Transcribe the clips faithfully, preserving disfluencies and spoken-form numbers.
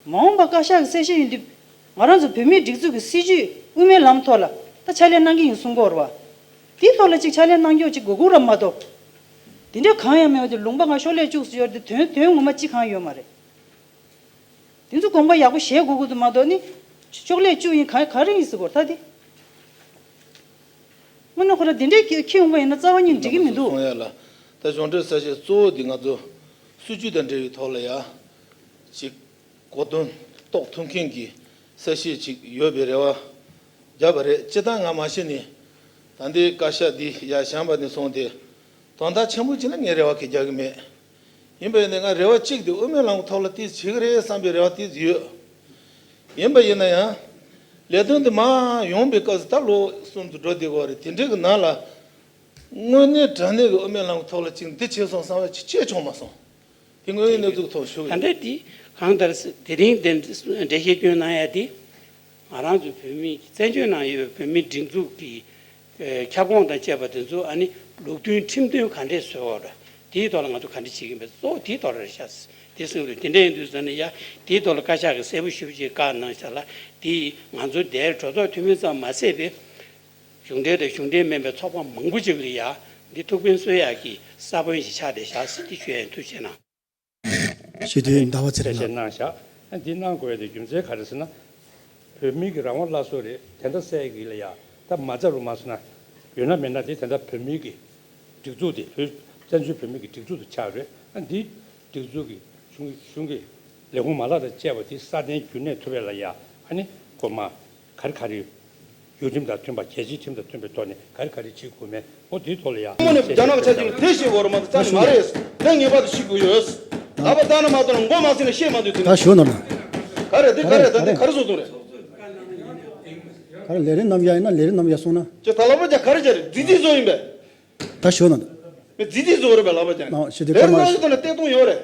མ་འོངས་པ་བཀའ་ཤག་གི་གསལ་བཤད་ཡིན་དུས། ང་རང་ཚོ་བོད་མིའི་སྒྲིག་འཛུགས་ཀྱི་སྲིད་བྱུས་དབུ་མའི་ལམ་ཐོག་ལ་ད་ཕྱག་ལས་གནང་གི་ཡིན་གསུང་གི་ཡོད་རེད་བ། དེའི་ཐོག་ལ་ཅིག་ཕྱག་ལས་གནང་རྒྱུ་ཅིག་དགོས་མཁོ་ར་མ་གཏོགས། དེ་འདྲ་གང་ཡང་མེད་པ་དེ་ལུང་པ་ང་ཤོག་ལྷེ་བཅུ་ཟེར་ཡོད་རེད་དེ། དོན་དོན་ངོ་མ་ཅི་གང་ཡོད་མ་རེད། དེ་ཚོ་དགོངས་པ་ཡག་པོ་བཞེས་དགོས་ཀྱི་འདུག་མ་གཏོགས་ནི། ཤོག་ལྷེ་བཅུ་ཡིན་ག་ག་རེ་ཡིན་ཟེར་གོ་ད་དེ། དངོས་གནས་ཁོ་རང་དེ་འདྲའི་ཁྱི་ཁྱི་ཡོང་པ་ཡིན་ན་རྩ་བ་ཉིད་འགྲིག་གི་མི་འདུག་གསུང་ཡ་ལ། ད་གཞུང་འབྲེལ་གསལ་བཤད་གཙོ་བོ་དེ་ང་ཚོ་སྲིད་བྱུས་དང་འབྲེལ་བའི་ཐོག་ལ་ཡ། ཅིག་གོ་དོན་རྟོགས་ཐུབ་མཁན་གྱི་གསལ་བཤད་ཅིག་ཡོད་པའི་རེ་བ་བརྒྱབ་པ་རེད། སྤྱིར་བཏང་ང་མ་གཞི་ནས་ད་ལྟའི་བཀའ་ཤག་འདི་ཡར་བཞེངས་པ་ནས་བཟུང་སྟེ་དོན་དག་ཆེན་པོ་ཅིག་ལ་ངས་རེ་བ་གང་རྒྱག་གི་མེད། ཡིན་པ་ཡིན་ན་ང་རེ་བ་གཅིག་དེ་དབུ་མའི་ལམ་གྱི་ཐོག་ལ་དེ་བྱེད་ཀྱི་རེད་བསམ་པའི་རེ་བ་དེ་ཡོད། ཡིན་པ་ཡིན་ན་ཡང་ལས་དོན་དེ་མར་ཡོང་པའི་སྐབས་སུ་ད་ལོ་གསུམ་དུ་འགྲོ་བསྡད་ཀྱི་ཡོད་རེད། དེ་འདྲའི་གི་ནང་ལ་དངོས་གནས་དྲང་གནས་ཀྱི་དབུ་མའི་ལམ་གྱི་ཐོག་ལ་ཅིག་འདི་བྱས་སོང་བསམ་པ་ཅིག་སྐྱེས་བྱུང་མ་སོང་། དེ་དངོས་ཡོད་གནས་ཚུལ་ཐོག་ཞུ་གི་ད་ཡོད། ལྟ་དེ་གང་ལྟར་དེ་རིང་དེ་འགྲེལ་བཤད་སྐྱོན་གནང་ཡ་དེ། ང་རང་ཚོ་བོད་མི་བཙན་བྱོལ་ནང་ཡོད་པའི་བོད་མི་སྒྲིག་འཛུགས་ཀྱི་ཨེ་ཁྱབ་ཁོངས་དང་བཅས་པ་དེ་ཚོ་ཨ་ནི་ལུགས་མཐུན་ཁྲིམས་མཐུན་ག་འདྲས་བཟོས་ཡོད་རེད། དེའི་ཐོག་ལ་ང་ཚོ་ག་འདྲས་བྱེད་ཀྱི་ཡིན་པ་གཙོ་བོ་དེའི་ཐོག་ལ་རེད་ཤག་དེ་གསུངས་རེད། དེ་འདྲ་ཡིན་དུས་ཙང་ནས་ཡ་དེའི་ཐོག་ལ་བཀའ་ཤག་གིས་གསལ་པོ་ཞེ་པོ་ཅིག་བཀའ་གནང་ཤག་ལ། དེ་ང་ཚོ་འདིར་གྲོས་ཚོགས་འཐུས་མི་ཙམ་མ་ཟད་པའི་གཞུང་འབྲེལ་དང་གཞུང་འབྲེལ་མིན་པའི་ཚོགས་པ་མང་པོ་ཅིག་ལ་ཡ་འདི་ཐུགས་ཕན་གསོས་ཡག་གི་ས་བོན་ཞིག་ཆགས་བསྡད་ཤག་ཟེར་དེ་ཞུ་ཡ་ཡིན། ཐུགས་རྗེ་གནང་། ཞུ་དུས་ཟླ་བ་ཚེ་རིང་ལགས། གནང་བཞག་ཨ་འདི་གནང་དགོས་ཡ་དེ་རྒྱུ་མཚན་ག་རེ་ཟེར་ན། བོད་མི་གི་རང་དབང་སླར་གསོ་རེད། དེ་འདྲ་སེ་གི་ལ་ཡ་ད་མ་རྩ་རུ་མ་སོང་ན་ཡོད་ན་མེད་ན་དེ་དེ་འདྲ་བོད་མི་གི་སྒྲིག་འཛུགས་དེ་བོད་བཙན་བྱོལ་བོད་མི་གི་སྒྲིག་འཛུགས་དེ་ཆགས་རེད། ཨ་འདི་སྒྲིག་འཛུགས་ཀྱི་གཞུང་གཞུང་གི་ལས་ཁུངས་མ་ལག་དང་བཅས་པ་དེ་སྲ་བརྟན་རྒྱུན་གནས་ཐུབ་པའི་ལ་ཡ་ཨ་ནི་སྒོ་མ་ག་རེ་ག་རེ་ཡོད། ཡུལ་ཁྲིམས་དང་མཐུན་པ། རྒྱལ་སྤྱིའི་ཁྲིམས་དང་མཐུན་པའི་ཐོག་ནས་ག་རེ་ག་རེ་བྱེད་དགོས་མིན་འོ་དེའི་ཐོག་ལ་ཡ། དངོས་གནས་རྒྱ་ནག་ཆ་རྐྱེན་དེ་ཤེས་དགོས་རེད་མ་གཏོགས་རྩ་ནས་མ་རེད། དེ་ངེས་པར་དུ་ཤེས་དགོས་ཡོད། ལབ་པ་ལྟར་ན་མ་གཏོགས་ན་མགོ་མ་ཚོས་ན་ཤེས་མ་འདུག་དེ། ད་ཞུ་ནོར་ན། ག་རེ་དེ་ག་རེ་ད་དེ་ག་རེ་བཟོ་དགོས་རེད། ག་རེ་ལས་རིགས་རྣམ་གཞག་ཡིན་ན་ལས་རིགས་རྣམ་གཞག་སོང་ན། ཅེ་ད་ལབ་པ་རྒྱ་ག་རེ་བྱ་རེད། རྫི་རྫི་བཟོ་ཡིན་པས། ད་ཞུ་ནོར་ན། མི་རྫི་རྫི་བཟོ་རེད་པས་ལབ་པ་རྒྱ། ནའོ་ཞི་བདེ་ལས་རིགས་སྐར་མ། རྣམ་གཞག་ཐོག་ནས་བལྟས་སྟངས་ཡོད་རེད།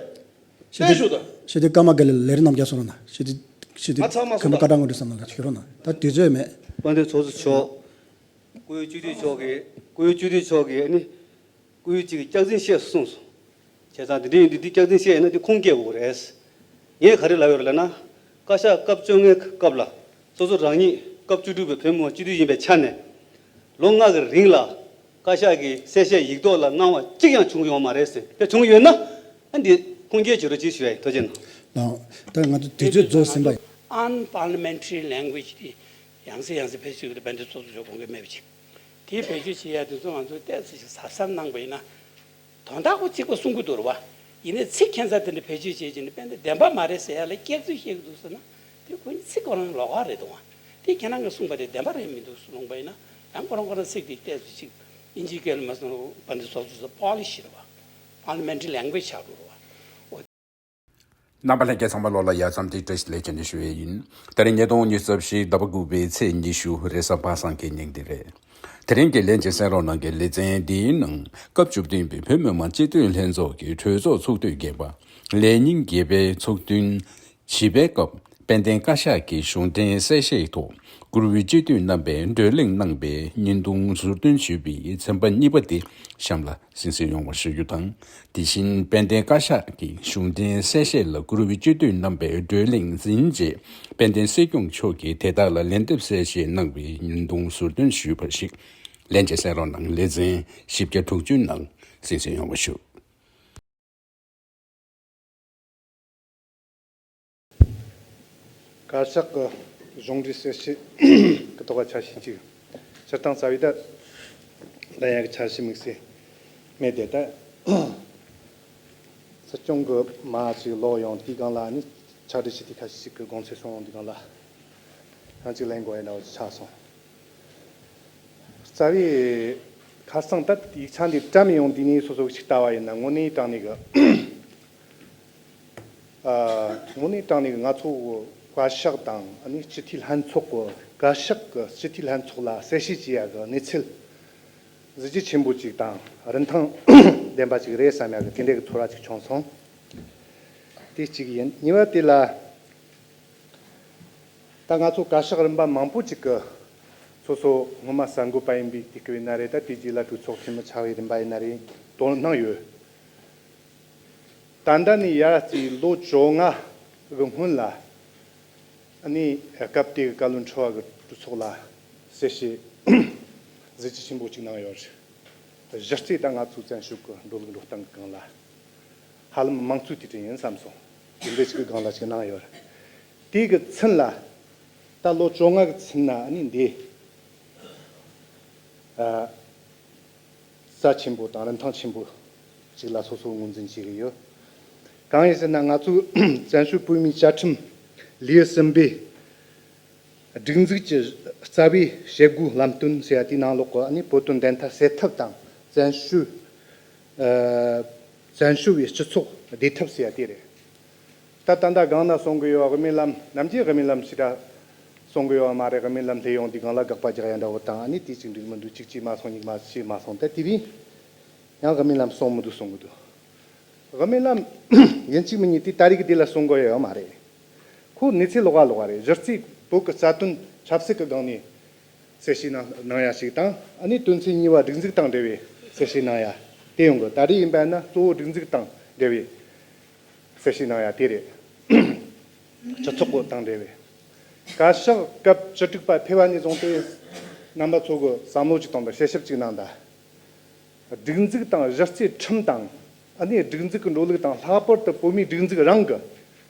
ཞི་བདེ། བལྟས་ཤོག་ད། ཞི་བདེ་ཀརྨ་དགེ་ལེགས་ལས་རིགས་རྣམ་གཞག་སོང་ན་ཞི་བདེ། ཞི་བདེ་ང་ཚང་མ་ཁམས་པ་སོང་ད། བཀའ་དྲང་དགོས་འདུག་བསམ་ན་ལ་ཞུ་རོགས་གནང་། ད་དུས་ཚོད་མེད། དཔལ་ལྡན་ཚོགས་གཙོ་མཆོག་སྐུ་ཡོད་སྤྱི་འཐུས་མཆོག་གིས་སྐུ་ཡོད་སྤྱི་འཐུས་མཆོག་གིས་ནི་སྐུ་ཡོད་གཅིག་གིས་སྐྱག་རྫུན་བཤད་གསུངས་སོང་། བྱས་ཙང་འདི་འདྲ་ཡིན་དུས་འདི་སྐྱག་རྫུན་བཤད་ཡིན་ན་འདི་ཁུངས་སྐྱེལ་དགོས་རེད། ངས་ག་རེ་ལབ་ཡོད་རེད་ལབ་ན། བཀའ་ཤག་སྐབས་བཅོ་ལྔའི་སྐབས་ལ་སོ་སོ་རང་ཉིད་སྐབས་བཅུ་དྲུག་པའི་བོད་མི་མང་སྤྱི་འཐུས་ཡིན་པའི་ཆ་ནས་ལོ་ལྔ་གི་རིང་ལ་བཀའ་ཤག་གིས་གསལ་བཤད་ཡིག་ཐོག་ལ་གནང་བ་གཅིག་ཀྱང་བྱུང་ཡོད་མ་རེད་ཟེར། དེ་བྱུང་ཡོད་ན་ཨ་འདི་ཁུངས་སྐྱེལ་བྱེད་རོགས་གྱིས་ཞུ་ཡ་ཡིན། ཐུགས་རྗེ་གནང་། ལགས། ད་ང་ཚོ་དུས་ཚོད་རྫོགས་ཟིན་པ་ཡིན། Unparliamentary language དེ་ཡང་སེ་ཡང་སེ་བེད་སྤྱོད་ཀྱི་དཔལ་ལྡན་ཚོགས་གཙོ་མཆོག་དགོངས་འགལ་མེད་པ་ཅིག་དེའི་བེད་སྤྱོད་བྱེད་ཡ་དེ་ཚོ་ང་ཚོ་ཏོག་ཙམ་ཞིག་གཟབ་གཟབ་གནང་པ་ཡིན་ན། དོན་དག་ཁོ་གཅིག་པ་གསུང་གི་འདུག་རེད་བ། ཡིན་ནའི་ཚིག་ཁྱད་མཚར་དེ་འདྲ་བེད་སྤྱོད་བྱེད་ཀྱི་ནི་དཔེ་འདི་བདེན་པ་མ་རེད་ཟེར་ཡ་ལ་སྐྱག་རྫུན་བཤད་ཀྱི་འདུག་ཟེར་ན། དེ་ཁོ་ཚིག་ཁོ་རང་ལོགས་ཀ་རེད་འདུག་བ། དེ་ཁྱེད་རང་གིས་གསུངས་པ་དེ་བདེན་པ་རེད་མི་འདུག་གསུངས་པ་ཡིན་ན། ཡང་ཁོ་རང་ཁོ་རང་ཚིག་དེ་ཏོག་ཙམ་ཅིག་ཨིན་ཇིའི་སྐད་ལ་མ་སོང་ན་དཔལ་ལྡན་ཚོགས་གཙོ་ཚོ་པོ་ལི་ཤི་རེད་བ། Parliamentary language ཆགས་འགྲོ་རེད་བ། རྣམ་པ་ལྷན་རྒྱས་ཚང་མ་ལོག་ལ་ཡ་མཚམས་འདི་བཀྲ་ཤིས་བདེ་ལེགས་ཞུ་ཡས་ཡིན། དེ་རིང་ཉིས་སྟོང་ཉི་ཤུ་རྩ་བཞི་ཟླ་བ་དགུ་པའི་ཚེས་ཉི་ཤུ་རེས་གཟའ་པ་སངས་ཀྱི་ཉིན་འདི་རེད། དེ་རིང་གི་ལན་གྱི་གསན་རོགས་གནང་གི་ལེ་ཚན་འདིའི་ནང་སྐབས་བཅུ་བདུན་པའི་བོད་མི་མང་སྤྱི་འཐུས་ལྷན་ཚོགས་ཀྱི་གྲོས་ཚོགས་ཚོགས་དུས་བརྒྱད་པ་ལས་ཉིན་བརྒྱད་པའི་ཚོགས་ཐུན་བཞི་པའི་སྐབས་དཔལ་ལྡན་བཀའ་ཤག་གི་གཞུང་འབྲེལ་གསལ་བཤད་ཐོག་བཀུར་འོས་སྤྱི་འཐུས་རྣམ་པས་བགྲོ་གླེང་གནང་བའི་བརྙན་ཐུང་ཟུར་འདོན་ཞུས་པའི་ཚན་པ་གཉིས་པ་དེ་གཤམ་ལ་གསན་གཟིགས་ཡོང་བ་ཞུ་རྒྱུ་དང་། དེ་བཞིན་དཔལ་ལྡན་བཀའ་ཤག་གི་གཞུང་འབྲེལ་གསལ་བཤད་ལ་བཀུར་འོས་སྤྱི་འཐུས་རྣམ་པས་བགྲོ་གླེང་ཟིན་རྗེས་དཔལ་ལྡན་སྲིད་སྐྱོང་མཆོག་གིས་དེ་དག་ལ་ལན་འདེབས་གསལ་བཤད་གནང་བའི་བརྙན་ཐུང་ཟུར་འདོན་ཞུས་པ་ཞིག་ལན་གྱི་གསན་རོགས་གནང་། ལེ་ཚན་བཞི་བརྒྱ་དྲུག་ཅུའི་ནང་གསན་གཟིགས་ཡོང་བ་ཞུ། བཀའ་ཤག་གི་གཞུང་འབྲེལ་གསལ་བཤད་ཀྱི་ཐོག་ལ་ཆ་ཤས་གཅིག་སྤྱིར་བཏང་རྩ་བའི་ད་ལན་ཡག་གི་ཆ་ཤས་དམིགས་བསལ་མེད་དེ། ད་སྲིད་སྐྱོང་གི་མ་ཅིག་ལོག་ཡོང་དུས་སྒང་ལ་ནི་ཕྱག་བྲིས་ཞུ་དུས་ཁ་ཤས་ཤིག་གི་དགོངས་ཚུལ་གསུངས་ཡོང་དུས་སྒང་ལ་ཡང་ཅིག་ལན་དགོས་ཡ་འདྲ་བོ་ཅིག་ཆགས་སོང་། རྩ་བའི་ཁ་སང་ད་ཡིག་ཆ་འདི་བཀྲམ་ཡོང་དུས་ནས་སོ་སོ་ཞིག་ལྟ་བ་ཡིན་ན་དངོས་གནས་དྲང་གནས་གི་ཨ། དངོས་གནས་དྲང་གནས་ཀྱི་ང་ཚོ་བཀའ་ཤག་དང་ཨ་ནི་སྤྱི་འཐུས་ལྷན་ཚོགས་ཀྱི་བཀའ་ཤག་གི་སྤྱི་འཐུས་ལྷན་ཚོགས་ལ་གསལ་བཤད་བྱེད་ཡག་གི་གནས་ཚུལ་གཟི་བརྗིད་ཆེན་པོ་ཅིག་དང་རིན་ཐང་ལྡན་པ་ཅིག་རེད་བསམ་ཡག་གི་དེ་འདྲའི་གི་ཚོར་བ་ཅིག་བྱུང་སོང་། དེ་གཅིག་ཡིན། གཉིས་པ་དེ་ལ་ད་ང་ཚོ་བཀའ་ཤག་རིམ་པ་མང་པོ་ཅིག་གི་སོ་སོ་སྔོན་མ་གསར་འགོད་པ་ཡིན་པའི་དུས་སྐབས་ཡིན་ན་རེད། ད་དེ་རྗེས་ལ་གྲོས་ཚོགས་འཐུས་མི་ཆགས་པའི་རིམ་པ་ཡིན་ན་རེད། དོ་སྣང་ཡོད། ད་ལྟ་ནས་ཡར་རྩིས་ལོ་བཅོ་ལྔ་གི་སྔོན་ལ་ ཨ་ནི་སྐབས་དེའི་བཀའ་བློན་ཁྲི་པ་གི་གྲོས་ཚོགས་ལ་གསལ་བཤད་གཟི་བརྗིད་ཆེན་པོ་གཅིག་གནང་ཡོད་རེད། གཞི་རྩའི་ད་ང་ཚོའི་བཙན་བྱོལ་གི་འགྲོ་ལུགས་འགྲོ་སྟངས་གི་སྒང་ལ་ཧ་ལམ་དམངས་གཙོའི་དུས་དྲན་ཡིན་བསམ་སོང་། དེ་འདྲ་ཅིག་གི་སྒང་ལ་ཅིག་གནང་ཡོད་རེད། དེ་གི་ཚུན་ལ་ད་ལོ་བཅོ་ལྔ་གི་ཚུན་ན་ཨ་ནི་འདི་ཨ། རྩ་ཆེན་པོ་དང་རིན་ཐང་ཆེན་པོ་ཞིག་ལ་སོ་སོ་ངོས་འཛིན་བྱེད་ཀྱི་ཡོད། གང་ཡིན་ཟེར་ན་ང་ཚོའི་བཙན་བྱོལ་བོད་མིའི་བཅའ་ཁྲིམས་ལེའུ་གསུམ་པའི་སྒྲིག་འཛུགས་ཀྱི་རྩ་བའི་བྱེད་སྒོའི་ལམ་སྟོན་ཟེར་ཡ་དེའི་ནང་ལོགས་ཀྱི་ཨ་ནི་བོད་དོན་བདེན་མཐའ་གསལ་ཐབས་དང་བཙན་བྱོལ་ཨ། བཙན་བྱོལ་བའི་སྤྱི་ཚོགས་བདེ་ཐབས་ཟེར་ཡ་དེ་རེད། ད་ད་ལྟ་སྒང་ན་གསུང་གི་ཡོད། དབུ་མའི་ལམ་ནམ་རྒྱུན་དབུ་མའི་ལམ་ཞེ་དྲག་གསུང་གི་ཡོད་མ་རེད། དབུ་མའི་ལམ་སླེབས་ཡོང་དུས་སྒང་ལ་དགག་པ་རྒྱག་ཡ་འདྲ་བོ་དང་ཨ་ནི་དེ་གཅིག་འགྲིག་མི་འདུག་གཅིག་གཅིག་མ་སོང་གཉིས་མ་ཤེས་མ་སོང་། ད་དེ་རིང་ཡང་དབུ་མའི་ལམ་གསུང་མི་འདུག་གསུང་གི་འདུག་དབུ་མའི་ལམ་ཡིན་གཅིག་མིན་གཉིས་དེ་ད་རེས་ཀྱི་དེ་ལ་གསུང་དགོས་ཡ་ཡོད་མ་རེད། ཁོ་གནས་ཚུལ་ལོགས་ཀ་ལོགས་ཀ་རེད། གཞི་རྩའི་བོད་ཀྱི་རྩ་དོན་ཆབ་སྲིད་ཀྱི་སྒང་ནས་གསལ་བཤད་གནང་གནང་ཡ་ཞིག་དང་ཨ་ནི་དོན་ཚན་གཉིས་པ་སྒྲིག་འཛུགས་དང་འབྲེལ་བའི་གསལ་བཤད་གནང་ཡ་དེ་ཡོང་གི། ད་རེས་ཡིན་པ་ན་གཙོ་བོ་སྒྲིག་འཛུགས་དང་འབྲེལ་བའི་གསལ་བཤད་གནང་ཡ་དེ་རེད། སྤྱི་ཚོགས་དང་འབྲེལ་བའི་བཀའ་ཤག་སྐབས་བཅུ་དྲུག་པ་ཕེབས་པ་ནས་བཟུང་སྟེ་རྣམ་པ་ཚོ་གི་བསམ་བློ་ཅིག་གཏོང་དང་དཔྱད་ཞིབ་ཅིག་གནང་དང་། སྒྲིག་འཛུགས་དང་གཞི་རྩའི་ཁྲིམས་དང་ཨ་ནི་སྒྲིག་འཛུགས་ཀྱི་འགྲོ་ལུགས་དང་ལྷག་པར་དུ་བོད་མིའི་སྒྲིག་འཛུགས་རང་གི་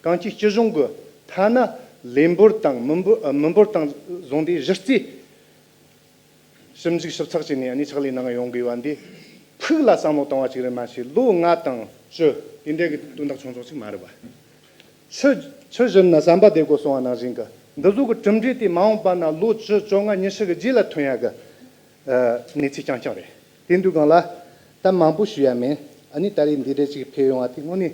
གང་ཅིའི་སྤྱི་གཞུང་གི་ཐ་ན་ལས་འབོར་དང་མི་འབོར་མི་འབོར་དང་བཟུང་སྟེ་གཞི་རྩའི་ཞིབ་འཇུག་ཞིབ་ཚགས་བྱས་ནས་ཨ་ནི་ཕྱག་ལས་གནང་ཡོང་དགོས་པ་འདི་ཕུགས་ལ་བསམ་བློ་བཏང་བ་ཅིག་རེད་མ་ཞེས། ལོ་ལྔ་དང་བཅུ་དེ་འདྲའི་གི་དོན་དག་ཆུང་ཆུང་ཅིག་མ་རེད་པ། ཆུ་ཆུ་བཞུར་ན་ཟམ་པ་བདེ་དགོས་གསུངས་པ་ནང་བཞིན་གི་འདི་ཚོ་གི་གྲུབ་འབྲས་དེ་མ་འོངས་པ་ན་ལོ་བཅུ་བཅོ་ལྔ་ཉི་ཤུ་གི་རྗེས་ལ་ཐོན་ཡ་གི་ཨ་གནས་ཚུལ་རྐྱང་རྐྱང་རེད། དེ་འདུག་སྒང་ལ་ད་མང་པོ་ཞུ་ཡ་མེད། ཨ་ནི་ད་རེས་འདི་འདྲ་ཅིག་ཕེབས་ཡོང་བ་དེ་དངོས་གནས་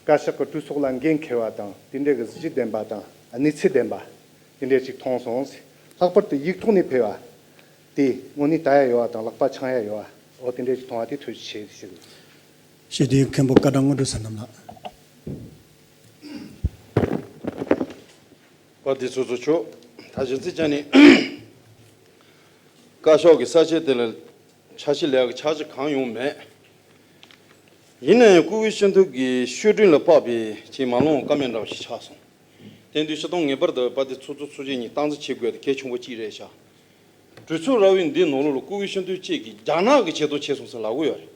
བཀའ་ཤག་གི་གྲོས་ཚོགས་ལ་འགན་འཁེལ་བ་དང་དེ་འདྲ་གི་གཟི་བརྗིད་ལྡན་པ་དང་གནས་ཚུལ་ལྡན་པ་དེ་འདྲ་ཅིག་མཐོང་སོང་། ལྷག་པར་དུ་ཡིག་ཐོག་ནས་ཕེབས་པ་དེ་དངོས་གནས་ལྟ་ཡ་ཡོད་པ་དང་ལག་པ་འཆང་ཡ་ཡོད་པ་འོ་དེ་འདྲ་ཅིག་མཐོང་བ་དེ་ཐུགས་རྗེ་ཆེ་ཞུ་གི། ཞུ་དེའི་མཁན་པོ་བཀའ་དྲང་དངོས་གྲུབ་བསོད་ནམས་ལགས། པ་དེ་ཚོ་ཚོ་ཆོག་ད་གཞི་རྩའི་ཆ་ནས་བཀའ་ཤག་གི་གསལ་བཤད་དེ་ལ་འཆར་གཞི་ལས་ཀ་ཆག་ཆག་གང་ཡོང་མེད། ཡིན་ན་ཡང་སྐུ་སྒེར་སྤྱི་འཐུས་ཀྱི་ཤོག་དྲིལ་ལ་དཔག་པའི་ཅིག་མ་ལོངས་བཀའ་མོལ་འདྲ་བ་ཞིག་ཆགས་སོང་། དེ་དུས་སྤྱི་བཏང་ངེས་པར་དུ་པ་དེ་ཚོ་ཚོ་ཚོ་ཆེ་གཉིས་སྟངས་འཛིན་བྱེད་དགོས་དེ་གལ་ཆེན་པོ་གཅིག་རེད་ཤག་གྲོས་ཚོགས་ར་བའི་འདི་ནང་ལོགས་ལ་སྐུ་སྒེར་སྤྱི་འཐུས་གཅིག་གིས་རྒྱ་ནག་གི་ཆེད་དུ་བྱས་སོང་ཟེར་ལབ་གི་ཡོད་རེད།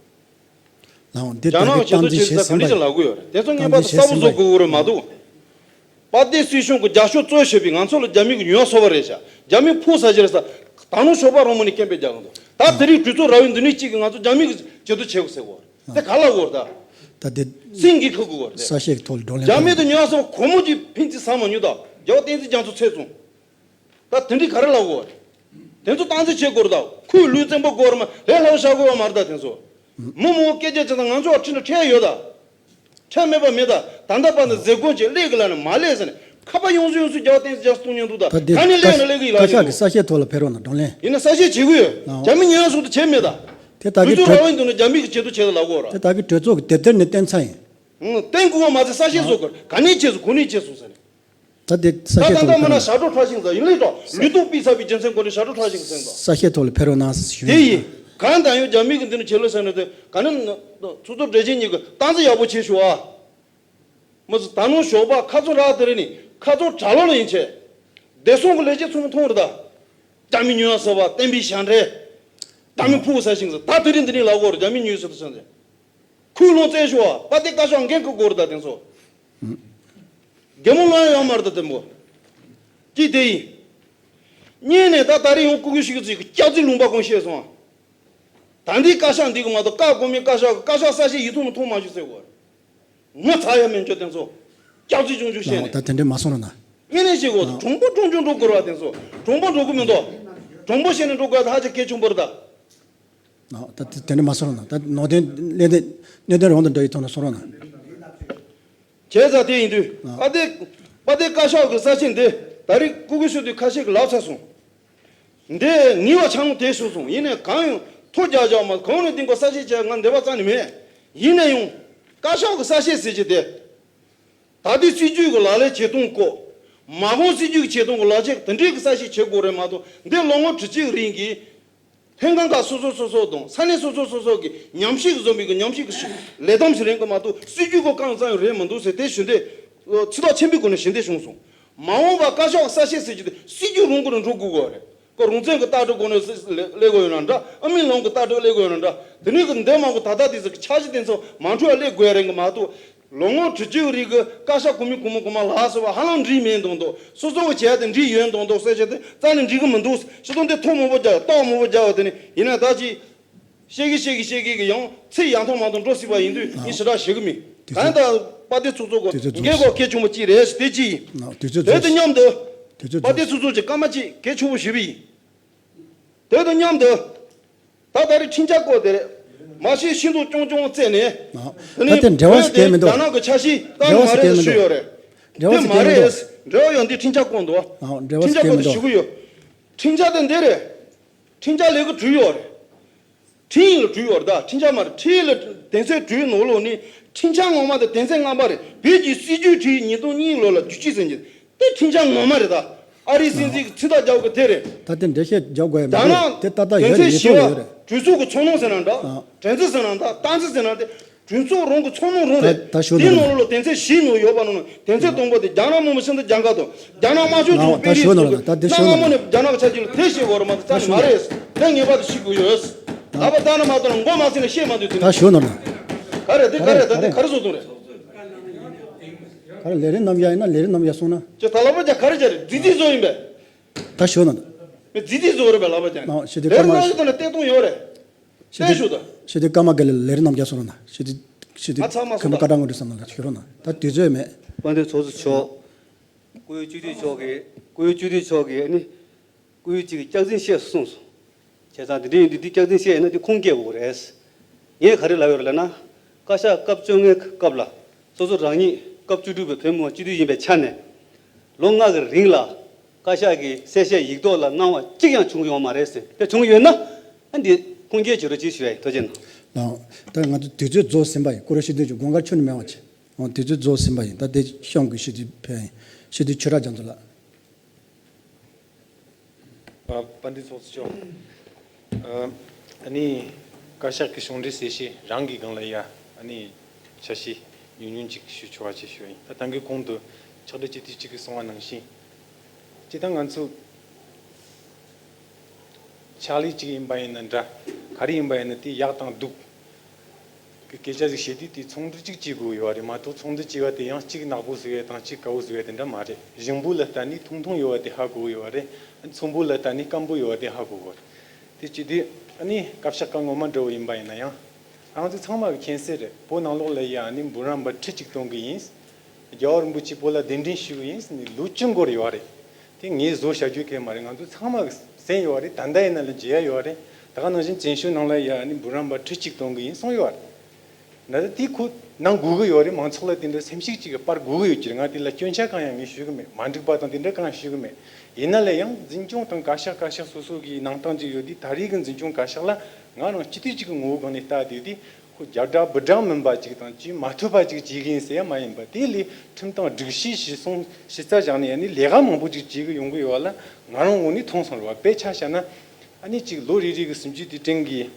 ལའང་འདི་རྒྱ་ནག་གི་ཆེད་དུ་བྱས་ཟེར་ག་འདྲ་ཅིག་ལབ་གི་ཡོད་རེད། དེ་ཚོ་ངེས་པར་དུ་གསལ་པོ་བཟོ་དགོས་ཀྱི་རེད་མ་གཏོགས། པ་ཏི་སྲིད་གཞུང་གི་རྒྱབ་སྐྱོར་གཙོ་བྱས་པའི་ང་ཚོ་ལ་རྒྱ་མི་གི་ཉོ་ས་བ་རེད་ཤག་རྒྱ་མི་ཕུག་ས་ཞིག་རེད་ཤག་ད་ནུ་ཞོགས་པ་རོང་མོ་ནས་སྐད་འབོད་རྒྱག་གི་འདུག་ད་དེ་རིང་གྲོས་ཚོགས་ར་བའི་འདི་ནས་གཅིག་གིས་ང་ཚོ་རྒྱ་མི་གི་ཆེད་དུ་བྱེད་དགོས་ཟེར་གོ་རེད། དེ་ག་ལ་གོ་རེད་ད། ད་དེ་སེང་གེ་ཁུག་གི་གོ་རེད། ས་ཤེག་ཐོག་ལ་བགྲོ་གླེང་རྒྱ་མི་དང་ཉོ་ས་བ་གོ་མོ་གི་ཕིན་ཅི་ས་མ་ཉུ་ད་རྒྱལ་བ་བསྟན་འཛིན་རྒྱ་མཚོ་ཚེ་བཙོང་། ད་དེ་འདྲའི་ག་རེ་ལབ་དགོས་རེད། དེ་ཚོ་སྟངས་འཛིན་བྱེད་དགོས་རེད་ད། ཁོས་ལུས་བཙན་པོ་དགོས་རེད་མ་རེད་ལྷ་བ་ཤ་དགོས་བ་མ་རེད་ད་དེ་ཚོ། མི་མང་སྐད་ཆ་བྱས་ན་ང་ཚོ་ཁྲིམས་ལ་ཁྲལ་ཡོད་ད། ཁྲལ་མེད་པ་མེད་ད། ད་ལྟ་བར་ན་ཟས་གོང་ཅིག་ལས་གི་ལ་ནི་མ་ལས་ཟེར་ནས་ཁ་པ་ཡོང་སུ་ཡོང་སུ་རྒྱ་བ་བསྟན་འཛིན་རྒྱ་མཚོ་གཏོང་མྱོང་འདུག་ད། ད་དེ་ག་ནས་ལས་ན་ལས་གི་ཡིན་ལ་བཀའ་ཤག་གི་གསལ་བཤད་ཐོག་ལ་ཕེབས་རོགས་གནང་བགྲོ་གླེང་། ཡིན་ན་གསལ་བཤད་བྱེད་གི་ཡོད། རྒྱ་མི་ཉོ་ཡ་སོགས་དུ་བྱེད་མེད་ད། དེ་ད་གི་གྲོས་ཚོགས་ར་བའི་འདུག་ན་རྒྱ་མི་གི་ཆེད་དུ་བྱེད་ད་ལབ་དགོས་ར། དེ་ད་གི་གྲོས་ཚོགས་ཀྱི་དེབ་ཐེར་ནས་བསྟན་ཚར་ཡིན། བསྟན་དགོས་བ་མ་ཚད་གསལ་བཤད་བཟོ་དགོས་ག་ནས་བྱས་སོང་གོ་ནས་བྱས་སོང་ཟེར་ནས། ད་དེ་ས་ད་ཤེད་ད་ཐོག་ལ་ད་མ་ན་ཕེབས་ཞབས་བྲོ་འཁྲབ་ཤིང་ཟ་ཡིན་ལས་དོ་ལུས་སྟོབས་སྤུས་ཚགས་པའི་རྒྱུ་མཚན་སྐོར་ནས་ཞབས་བྲོ་འཁྲབ་ཤིང་ཟེར་དོ། ས་ཤེད་ཐོག་ལ་ཕེབས་རོགས་གནང་ཞུ་དེ་ཡིན། ཡིན་གང་ལྟར་ཡང་རྒྱ་མི་གི་འདི་ནས་བྱེད་ལོ་ཟེར་ནས་དེ་ག་ནས་ཚོགས་གཙོ་བགྲེས་ཆེན་གཉིས་ཀྱི་སྟངས་འཛིན་ཡག་པོ་བྱེད་ཤོག་ཨ། མི་ཚོ་ད་ནང་ཞོགས་པ་ཁ་ཚོན་རག་དེ་རེད་ནི་ཁ་ཚོན་གྲ་ལོ་ལ་ཡིན་ཆེ། བདེ་སྲུང་གི་ལས་བྱེད་ཚོ་མཐོང་རེད་ད། རྒྱ་མི་ཉོ་ཡ་ཟེར་བ་བསྟན་པའི་ཞལ་འདྲེ། རྒྱ་མི་ཕུག་ས་ཤིང་ཟེར་ད་དེ་རིང་འདི་ནས་ལབ་དགོས་རེད་རྒྱ་མི་ཉོས་ཟེར་དུ་ཟེར་ནས། ཁོས་ལོང་བཙན་ཤོག་པ་དེ་བཀའ་ཤག་འགན་ཁུར་དགོས་རེད་ད་དེ་ཚོ། རྒྱལ་མོ་ལོང་ཡ་ཡོད་མ་རེད་ད་དེ་མོ། ཅི་དེ་ཡིན། གཉིས་ནས་ད་ད་རེས་ཡང་སྐུ་སྒེར་ཞིག་གི་ཚིག་གི་སྐྱག་རྫུན་ལུང་པ་གང་བཤད་སོང་ཨ། ད་འདི་བཀའ་ཤག་འདི་གི་མ་གཏོགས་བཀའ་དགོས་མེད་བཀའ་ཤག་གི་བཀའ་ཤག་གསལ་བཤད་ཡིག་ཐོག་ནས་མཐོང་མ་བྱུང་ཟེར་བ། ངོ་ཚ་ཡ་མེད་འཇོག་དེ་ཚོ། སྐྱག་རྫུན་ཆུང་ཆུང་བཤད་ནས། ད་དེ་འདྲས་མ་སོང་ར་ན། དངོས་གནས་བཤད་དགོས་ད་གྲུང་པོ་གྲུང་ཆུང་འགྲོ་དགོས་ར་དེ་ཚོ། གྲུང་པོ་འགྲོ་གི་མི་འདུག་གྲུང་པོ་བཤད་ནས་འགྲོ་དགོས་ད་ཧ་ཅང་གལ་ཆེན་པོ་རེད་ད། ད་དེ་དེ་འདྲ་མ་སོང་ར་ན་ད་ནོར་དོན་གནད་དོན་གནད་དོན་རང་དང་འདྲ་ཡི་ཐོག་ནས་སོང་ར་ན། བྱས་ཙང་དེ་ཡིན་དུས་ཨ། པ་ཏེ་པ་ཏེ་བཀའ་ཤག་གི་གསལ་བཤད་འདི་ད་རེས་སྐུ་སྒེར་ཞུ་དུས་ཁ་ཤས་ཀྱི་ལབ་ཚར་སོང་། འདི་ངེས་པ་ཆགས་ཡོང་དེ་ཞུ་སོང་ཡིན་ནའི་གང་ཡང་ཐོ་རྒྱག་རྒྱག་མ་གང་ནས་འདི་འགོ་གསལ་བཤད་བྱས་ང་འདི་པ་རྩ་ནས་མེད། ཡིན་ན་ཡང་བཀའ་ཤག་གི་གསལ་བཤད་ཟེར་གྱི་དེ། ད་ལྟའི་སྲིད་ཇུས་ཀྱི་ལག་ལེན་བྱེད་སྟངས་སྐོར། མ་འོངས་སྲིད་ཇུས་ཀྱི་བྱེད་སྟངས་ཀྱི་ལག་ཆ་དེ་འདྲའི་གི་གསལ་བཤད་བྱེད་དགོས་རེད་མ་གཏོགས་འདི་ལོ་ངོ་དྲུག་ཅུའི་རིང་གི་ལྷན་ཁང་ཁག་སོ་སོ་སོ་སོ་དང་ས་གནས་སོ་སོ་སོ་སོ་གི་ཉམས་ཞིབ་བཟོ་མི་གི་ཉམས་ཞིབ་ཀྱི་ལས་གཏམ་ཞིག་རེད་གི་མ་གཏོགས་སྲིད་ཇུས་སྐོར་གང་ཙམ་ཡང་རེད་མི་འདུག་ཟེར་དེ་ཞུ་འདོད་ཚིག་ཐག་ཆེན་པོའི་སྒོ་ནས་ཞུ་འདོད་བྱུང་སོང་། མ་འོངས་པ་བཀའ་ཤག་གསལ་བཤད་ཟེར་རྒྱུ་དེ་སྲིད་ཇུས་རང་གི་རང་འགྲོ་དགོས་གོ་རེད། ཁོ་རང་བཙན་གྱི་ལྟ་གྲུབ་སྒོ་ནས་སླེབས་དགོས་ཡོད་ན་འདྲ། ཨ་མི་ལོང་གི་ལྟ་གྲུབ་སླེབས་དགོས་ཡོད་ན་འདྲ། དེ་ནས་གི་འདས་མ་གི་ད་ལྟ་དེ་ཚོ་འཆར་གཞི་དེ་ཚོ་མ་འཁྲུལ་བ་སླེབས་དགོས་རེད་གི་མ་གཏོགས། ལོ་ངོ་དྲུག་ཅུ་རིང་གི་བཀའ་ཤག་གོང་མའི་གོང་མ་གོང་མ་ལ་སོགས་པ་ཧ་ལམ་འགྲིག་མེད་མདོག་མདོག་སོ་སོ་གི་བྱས་ཏེ་འགྲིག་ཡོད་མདོག་མདོག་གསལ་བཤད་དེ་རྩ་ནས་འགྲིག་གི་མི་འདུག་སྤྱི་དོན་དེ་ཐོག་མང་པོ་རྒྱག་ཏོག་མང་པོ་རྒྱག་པ་དེ་ནི་ཡིན་ན་ད་ཅི། བཤད་ཀྱི་བཤད་ཀྱི་བཤད་ཀྱི་གི་ཡང་ཚིག་ཡང་ཐོག་མ་ཐོག་འགྲོ་སྲིད་པ་ཡིན་དུས་ངས་ཞེ་དྲག་ཞུ་གི་མེད། དེ་གང་ལྟར་དཔལ་ལྡན་ཚོགས་གཙོ་གོ་དེ་ཚོ་འགན་གོ་གལ་ཆེན་པོ་གཅིག་རེད་ཞེས་དེ་གཅིག་ཡིན། དེ་ཚོ་དེ་དང་མཉམ་དུ་དེ་ཚོ་དཔལ་ལྡན་ཚོགས་གཙོ་གྱི་སྐར་མ་གཅིག་གལ་ཆེན་པོ་ཞུས་པ་ཡིན། དེ་དང་མཉམ་དུ་ད་ད་རེས་ཁྲིམས་འཆར་བཀོད་དེ་རེད། མ་ཤེས་ཤེས་མདོག་ཀྱང་ཀྱང་བཙལ་ནས། ད་དེ་འབྲེལ་བ་ཞིག་གལ་མི་འདུག་རྒྱ་ནག་གི་འཆར་གཞི་བཏང་ནི་མ་རེད་ཞུས་ཡོད་རེད། འབྲེལ་བ་དེ་ཞིག་མ་གལ་མི་འདུག་རེད། འབྲེལ་བ་ཡང་འདི་ཁྲིམས་འཆར་བཀོད་འདུག་ཨ་འབྲེལ་བ་ཞིག་གལ་མི་འདུག་ཁྲིམས་འཆར་བཀོད་དེ་ཞུ་གི་ཡོད། ཁྲིམས་འཆར་དེ་འདི་རེད། ཁྲིམས་འཆར་ལས་ཀ་གྲུབ་ཡོད་རེད། ཁྲིམས་ཡིག་ལ་གྲུབ་ཡོད་རེད་ད། ཁྲིམས་འཆར་མ་རེད། ཁྲིམས་ཡིག་ལ་དོན་ཚན་དྲུག་ནང་ལོགས་ནི་ཁྲིམས་འཆར་ངོ་མ་དང་དོན་ཚན་ལྔ་པ་རེད། བོད་ཀྱི་སྲིད་ཇུས་ཁྲིམས་ཉིས་སྟོང་གཉིས་ལོ་ལ་བསྒྱུར་བཅོས་ཟེར་གྱི་དེ་ཁྲིམས་འཆར་ངོ་མ་རེད་ད། ཨ་རིའི་སྲིད་འཛིན་གྱི་ཚིག་ཐག་རྒྱག་གི་དེ་རེད། ད་དེ་འགྲེལ་བཤད་རྒྱག་དགོས་ཡ་མ་རྒྱ་རེད། ནག་དེ་ད་ལྟ་དོན་ཡོད་ཚན་རེད། ཡོད་བཞི་ཐོག་པ་ཡོད་རེད། གྲོས་ཚོགས་ཀྱི་ཚོགས་ནང་ཟེར་ན་འདྲ། ཨ། དོན་ཚན་ཟེར་ན་འདྲ། སྟངས་འཛིན་ཟེར་ན་དེ། གྲོས་ཚོགས་རང་གི་ཚོགས་ནང་རང་རེད། ད་ད་ཞུ་དེའི་ནོར་ནང་ལ་དོན་ཚན་བཞིའི་ནང་ཡོད་པ་ནང་ནས་དོན་ཚན་དང་པོ་དེ་རྒྱ་ནག་མི་མང་སྤྱི་འཐུས་རྒྱ་གར་དང་རྒྱ་ནག་དམར་ཤོག་ལའོ་ཚོགས་ད་པའི་ད་ཞུ་རིགས་ནང་ལ་ད་དེ་ཞུ་གནའ་སྔ་མོ་ནང་ནས་རྒྱ་ནག་གི་ཆ་རྐྱེན་ལ་དེ་བཤད་དགོས་རེད་མ་གཏོགས་ད་རྩ་ནས་མ་རེད། དེ་ངེས་པར་དུ་ཤེས་དགོས་ཡོད། ད་པ་ད་ནི་མ་གཏོགས་མགོ་མ་ཚོས་ན་བཤད་མ་འདོད་དེ་ད་ནི། ཞུ་ནོར་ན། ག་རེ་དེ་ག་རེ་ད་དེ་ག་རེ་བཟོ་ཐུབ་རེད། ག་རེ་ལས་རིམ་རྣམ་གཞག་ཡིན་ན་ལས་རིམ་རྣམ་གཞག་སོང་ན། ཅེས་ད་ལབ་པ་ཀྱང་ག་རེ་བྱ་རེད། རྫིག་རྫིག་བཟོ་ཡིན་པས། ད་ཞུ་ནོར་ན། རྫིག་རྫིག་བཟོ་རེད་པས་ལབ་པ་ཀྱང་། ཨ་ཞེ་དེ་ལས་རིམ་རྣམ་གཞག་དེ་ལ་བལྟས་སྟངས་ཡོད་རེད། ཞེ་དེ་ཞུ་དང་། ཞེ་དེ་ཀརྨ་དགེ་ལེགས་ལས་རིམ་རྣམ་རྒྱལ་སོང་ན། ཞེ་དེ་ཞེ་དེ་ང་ཚང་མ་ཁམས་སོང་པ་ཀ་ཀྲང་དངོས་གྲུབ་བསམ་ལ་ཞུ་རོགས་གནང་། ད་དུས་ཚོད་མེད། དཔལ་ལྡན་ཚོགས་གཙོ་མཆོག་བཀུར་འོས་སྤྱི་འཐུས་མཆོག་གིས་བཀུར་འོས་སྤྱི་འཐུས་མཆོག་གིས་ནི་བཀུར་འོས་གཅིག་གི་སྐྱག་རྫུན་བཤད་གསུངས་སོང་། བྱས་ཙང་དེ་འདྲ་ཡིན་དུས་དེ་སྐྱག་རྫུན་བཤད་ཡིན་ན་དེ་ཁུངས་སྐྱེལ་དགོས་རེད། ངས་ག་རེ་ལབ་ཡོད་རེད་ལབ་ན། བཀའ་ཤག་སྐབས་བཅོ་ལྔའི་སྐབས་ལ་སོ་སོ་རང་ཉིད་སྐབས་བཅུ་དྲུག་པའི་བོད་མི་མང་སྤྱི་འཐུས་ཡིན་པའི་ཆ་ནས། ལོ་ལྔ་གི་རིང་ལ་བཀའ་ཤག་གིས་གསལ་བཤད་ཡིག་ཐོག་ལ་གནང་བ་གཅིག་ཀྱང་བྱུང་ཡོད་མ་རེད་ཟེར། དེ་བྱུང་ཡོད་ན་ཨ་འདི་ཁུངས་སྐྱེལ་བྱེད་རོགས་གྱིས་ཞུ་ཡ་ཡིན། ཐུགས་རྗེ་གནང་། ལགས། ད་ང་ཚོ་དུས་ཚོད་རྫོགས་ཟིན་པ་ཡིན། སྐུ་ར་ཤེས་ལྡན་གྱི་དགོངས་ཀར་ཆུ་ནི་མེད་པ་བྱས། འོ་དུས་ཚོད་རྫོགས་ཟིན་པ་ཡིན། ད་དེ་གཤམ་གྱི་ཞུ་དུས་ཕེབས་ཡིན། ཞུ་དུས་ཆོས་གྲགས་རྒྱ་མཚོ་ལགས། ཨ། དཔལ་ལྡན་ཚོགས་གཙོ་མཆོག་ཨ་ནི་བཀའ་ཤག་གི་གཞུང་འབྲེལ་གསལ་བཤད་རང་གི་སྒང་ལ་ཡ་ཨ་ནི་ཆ་ཤས་ཉུང་ཉུང་ཅིག་ཞུ་ཆོག་པ་ཅིག་ཞུ་ཡིན། ད་ད་གིན་གོང་དུ་ཕྱག་སྦྲེལ་སྤྱི་འཐུས་གཅིག་གིས་གསུངས་པ་ནང་བཞིན། སྤྱིར་བཏང་ང་ཚོ་ཕྱག་ལས་གཅིག་ཡིན་པ་ཡིན་ན་འདྲ། ག་རེ་ཡིན་པ་ཡིན་ན་དེ་ཡག་དང་སྡུག་གི་སྐད་ཆ་ཟིག་བཤད་དུས་དེ་ཚོགས་འདུ་གཅིག་བྱེད་དགོས་ཡོད་རེད་མ་གཏོགས། ཚོགས་འདུ་བྱེད་པ་དེ་ཡང་གཅིག་ནག་པོ་བཟོ་ཡ་དང་གཅིག་དཀར་པོ་བཟོ་ཡ་དེ་འདྲ་མ་རེད། ཞིམ་པོ་ལ་ལྟ་ནས་ཐུང་ཐུང་ཡོད་པ་དེ་ཧ་གོ་གི་ཡོད་རེད། ཚོན་པོ་ལ་ལྟ་ནས་སྐམ་པོ་ཡོད་པ་དེ་ཧ་གོ་གི་ཡོད་རེད། དེ་བྱེད་དུས་ཨ་ནི་བཀའ་ཤག་བཀའ་ངོ་མ་འདྲ་བོ་ཡིན་པ་ཡིན་ན་ཡང་། ང་ཚོ་ཚང་མ་གི་མཁྱེན་གསལ་རེད། བོད་ནང་ལོགས་ལ་ཡ་ཨ་ནི་འབུམ་རམས་པ་ཁྲི་གཅིག་གཏོང་གི་ཡིན། རྒྱལ་བ་རིན་པོ་ཆེ་བོད་ལ་གདན་འདྲེན་ཞུ་གི་ཡིན་ཟེར་ནས་ལོ་བཅུ་འགོར་ཡོད་རེད། དེ་ངས་བཟོ་བྱ་རྒྱུ་གལ་མ་རེད། ང་ཚོ་ཚང་མ་གིས་གསན་ཡོད་རེད། ད་ལྟ་ཡིན་ན་ལ་མཇལ་ཡ་ཡོད་རེད། ད་ག་ནང་བཞིན་བཙན་བྱོལ་ནང་ལ་ཡ་ཨ་ནི་འབུམ་རམས་པ་ཁྲི་གཅིག་གཏོང་གི་ཡིན་གསུངས་ཡོད་རེད། ད་ལྟ་དེ་ཁོ་གནང་དགོས་ཀྱི་ཡོད་རེད། མང་ཚོགས་ལ་དེ་འདྲ་སེམས་ཤུགས་ཅིག་སྤར་དགོས་ཀྱི་ཡོད་ཀྱི་རེད། ང་དེ་ལ་སྐྱོན་ཆ་གང་ཡང་ངས་ཞུ་གི་མེད། མ་འགྲིག་པ་དང་དེ་འདྲ་གང་ཡང་ཞུ་གི་མེད། ཡིན་ན་ལས་ཡང་འཛིན་སྐྱོང་དང་བཀའ་ཤག་བཀའ་ཤག་སོ་སོ་གི་གནང་སྟངས་ཅིག་ཡོད་དུས། ད་རེས་ཀྱི་འཛིན་སྐྱོང་བཀའ་ཤག་ལ་ང་རང་སྤྱི་འཐུས་ཅིག་གི་ངོ་བོའི་སྒང་ནས་ལྟ་དུས་དེ། ཁོ་རྒྱབ་བསྒྲགས་འབུ་བསྒྲགས་མིན་པ་ཅིག་དང་བྱེད་མ་ཐུབ་པ་ཅིག་བྱེད་ཀྱི་ཡིན་ཟེར་ཡ་མ་ཡིན་པ། དེ་ལས་ཁྲིམས་དང་སྒྲིག་གཞི་གཞི་བཟུང་གཞི་རྩ་བཞག་ནས་ཨ་ནི་ལས་ཀ་མང་པོ་ཅིག་བྱེད་ཀྱི་ཡོང་གི་ཡོད་པ་ལ་ང་རང་ངོས་ནས་མཐོང་སོང་རེད་བ། དཔེ་ཆ་བཞག་ན་ཨ་ནི་ཅིག་ལོ་རེ་རེ་གི་སྲིད་ཇུས་དེ་སྤྲིང་གི་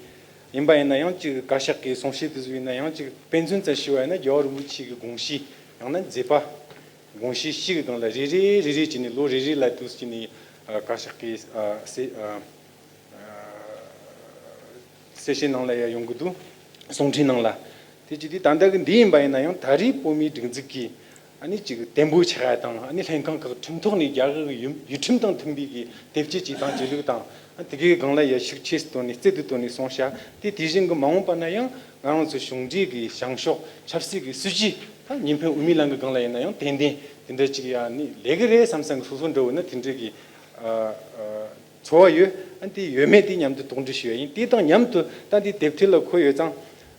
ཡིན་པ་ཡིན་ན་ཡང་། ཅིག་བཀའ་ཤག་གི་གསུང་བཤད་དེ་ཚོ་ཡིན་ན་ཡང་། ཅིག་དཔེ་མཚོན་ཙམ་ཞུ་བ་ཡིན་ན། རྒྱལ་བ་རིན་པོ་ཆེ་གི་དགོངས་གཞི་ཡང་ན་མཛད་པ། དགོངས་གཞི་བཞི་གི་སྒང་ལ་རེ་རེ་རེ་རེ་བྱས་ནས་ལོ་རེ་རེ་ལ་དུས་བྱས་ནས་ཨ་བཀའ་ཤག་གི་ཨ་སེ་ཨ་གསལ་བཤད་ནང་ལ་ཡང་ཡོང་གི་འདུག་གསུང་འཕྲིན་ནང་ལ། དེ་བྱས་དུས་ད་ལྟ་གི་འདི་ཡིན་པ་ཡིན་ན་ཡང་། ད་རེས་བོད་མིའི་སྒྲིག་འཛུགས་ཀྱི་ཨ་ནི་ཅིག་བརྟན་པོ་ཆགས་ཡ་དང་། ཨ་ནི་ལྷན་ཁང་ཁག་ཁྲིམས་ཐོག་ནས་རྒྱ་གར་གྱི་ཡུལ་ཡུལ་ཁྲིམས་དང་མཐུན་པའི་གི་དེབ་སྐྱེལ་བྱེད་སྟངས་བྱེད་ལུགས་དང་། ཨ་དེ་གའི་སྒང་ལ་ཡ་ཤུགས་ཆེ་སུ་བཏོན་ནས་རྩལ་དུ་བཏོན་ནས་སོང་ཤག་དེ་དེ་བཞིན་གྱི་མ་འོངས་པ་ན་ཡང་ང་རང་ཚོ་གཞུང་འབྲེལ་གྱི་བྱང་ཕྱོགས་ཆབ་སྲིད་ཀྱི་སྲིད་ཇུས། ད་གཉིས་ཕན་དབུ་མའི་ལམ་གྱི་སྒང་ལ་ཡིན་ན་ཡང་ཏན་ཏན་དེ་འདྲ་ཅིག་ཡ་ནི་ལས་ཀྱི་རེད་བསམ་བསམ་གྱི་སོ་སོ་འདྲ་བོ་ན་དེ་འདྲ་གི་ཨ་ཨ་ཚོར་བ་ཡོད། ཨ་དེ་ཡོད་མེད་དེ་མཉམ་དུ་དོགས་འདྲི་ཞུ་ཡ་ཡིན། དེ་དང་མཉམ་དུ་ད་འདི་དེབ་ཐེར་ལ་འཁོད་ཡོད་ཙང་།